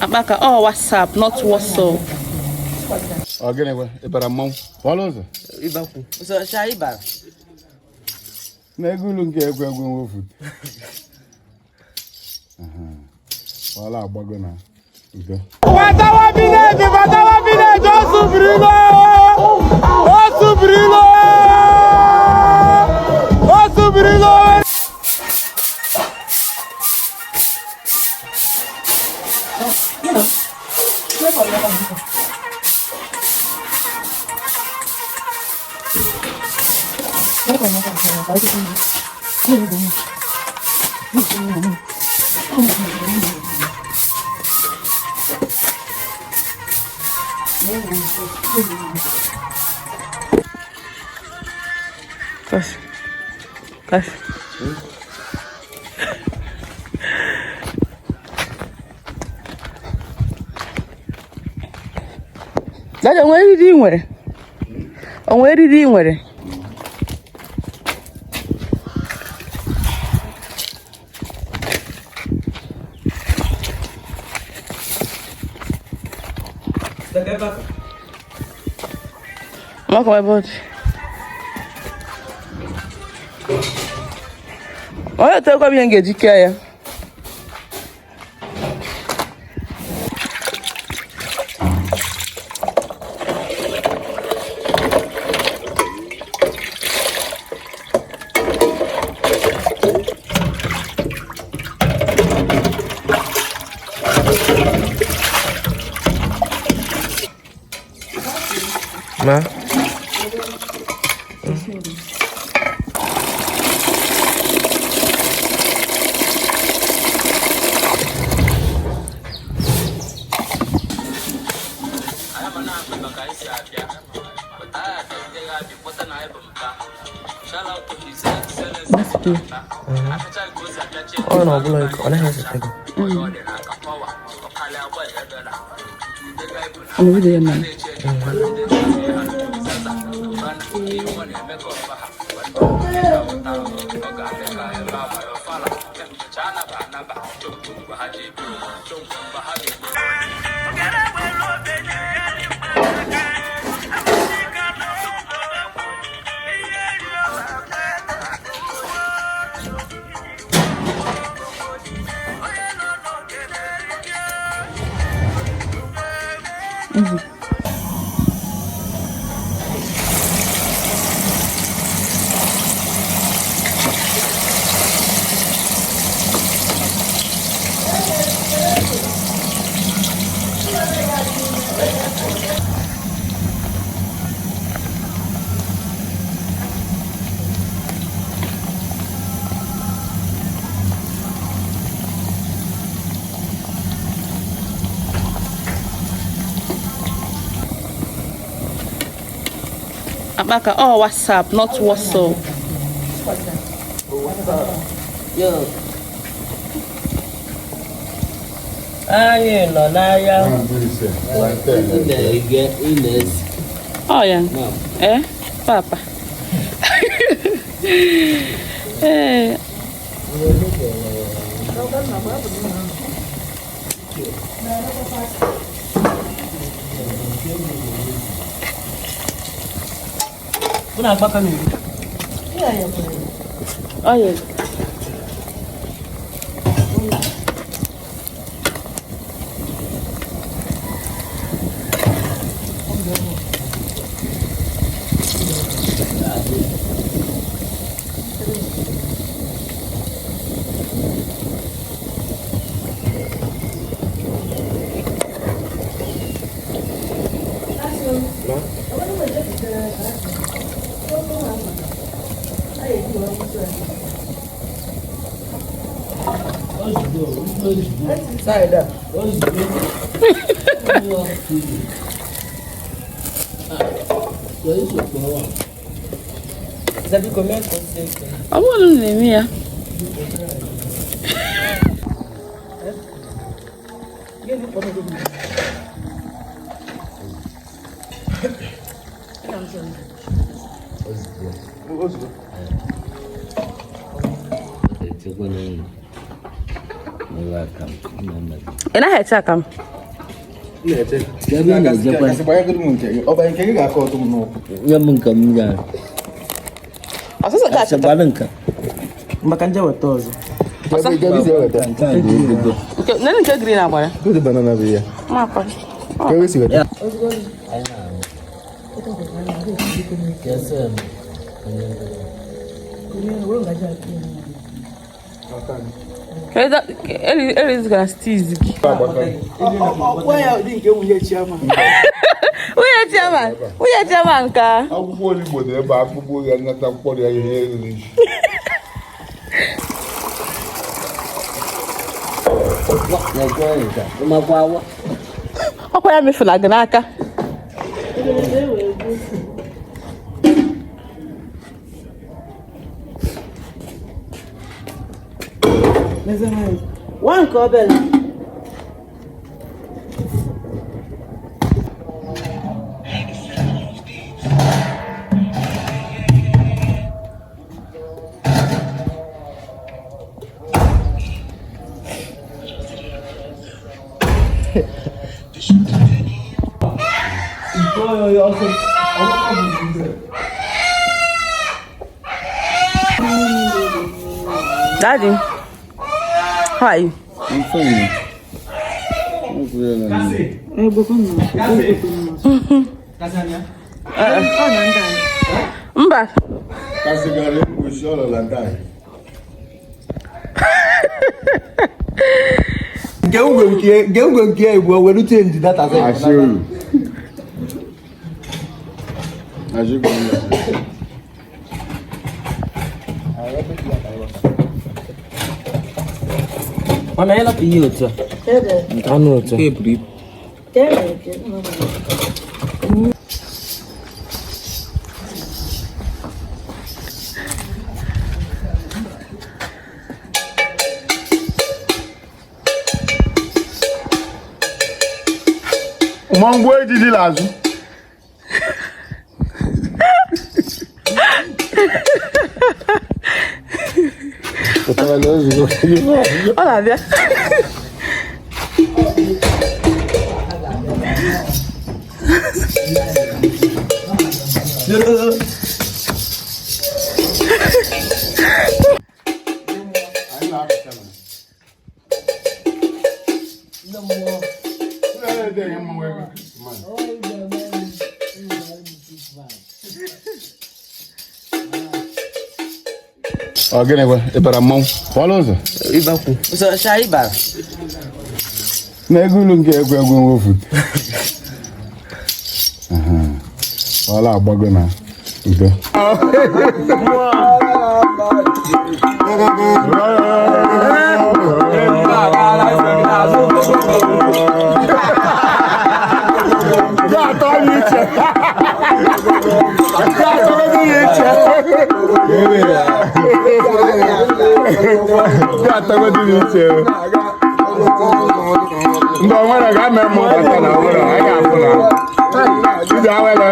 Akpaka, oh, WhatsApp, not WhatsApp. Ọ gịnị kwa? Ị bara mmanwụ? Pụọla ụzọ. Na ego ulu nke egwu egwu nwofu. Pụọla agbago na udo. Batawa village, Batawa village, Osubrilo! Osubrilo! Osubrilo! Kash. Kash. Dada, o nwere eriri ị nwere? O nwere eriri ị nwere? Maka ebe ọ dị. Onye otekwa m ihe m ga-eji kee ya. Ma? Ọ na ọbụla ọ naghị esete gị. Ọ na-ebido ya na. Akpaka, oh, WhatsApp, not WhatsApp. Anyị nọ n'ahịa. Oh, yeah. Eh? Papa. Eh. Oh, yeah. Zabiko mee ka o sie ike. Ọ bụrụ na m na-eme ya. Echekwa n'ụlọ. N'ebe akamụ. Ị naghị eche akamụ? Ebe ị na-ejekwa. Kasị gbanyegoro m nke gị. Ọ banye nke gị ga-akọ ọtụ m n'ụkwụ. Nye m nke m ga. Ọsọsọ ka achọta. Achagbara nke. Maka nje weta ọzọ. Ebe ebe isi eweta. Nke a dị ezigbo. Nke nene nke green agbara. Godu banana bụ ya. Makwa. Ka ebe si weta. Kese m. Kedu erizigara steez gị? Ọkpọ ya ụdị nke nwunye Chioma. Nwunye Chioma, nwunye Chioma nke a. Akwụkwọ olugbo dị ebe akpụkpọ ya nnata mkpọrọ ya ihe eriri isi. Na-ekwe nke a. Ịmakwa awa. Ọkwa ya mefula gị n'aka. Nwa nke obere. Daddy, how are you? I'm fine. Mba, Kasị gara ekpuchi ọlọla nke anyị. Nke ngwe nke igbo were change data sef. Asị uru. Asị uru. Mana ya lapụ ihe otu a. Nke anụ otu a. Nke buru ibu. Mmanwụ ejiji l'azụ. Pụtara na ozugbo. ọ na-abịa. Anyị na-apụta na. Ndị na-ede ihe mmanwụ ego. Ọ gịnị kwa? Ị bara mmanwụ? Pụọla ụzọ. Ịbakwu. Sọ sha ịbara. Na ego ulu nke egwu egwu nwofu. Ọla agbago na udo. Ndị onwere ga-eme mmụ bata na onwere, anyị ga-afụ na. Ije awele.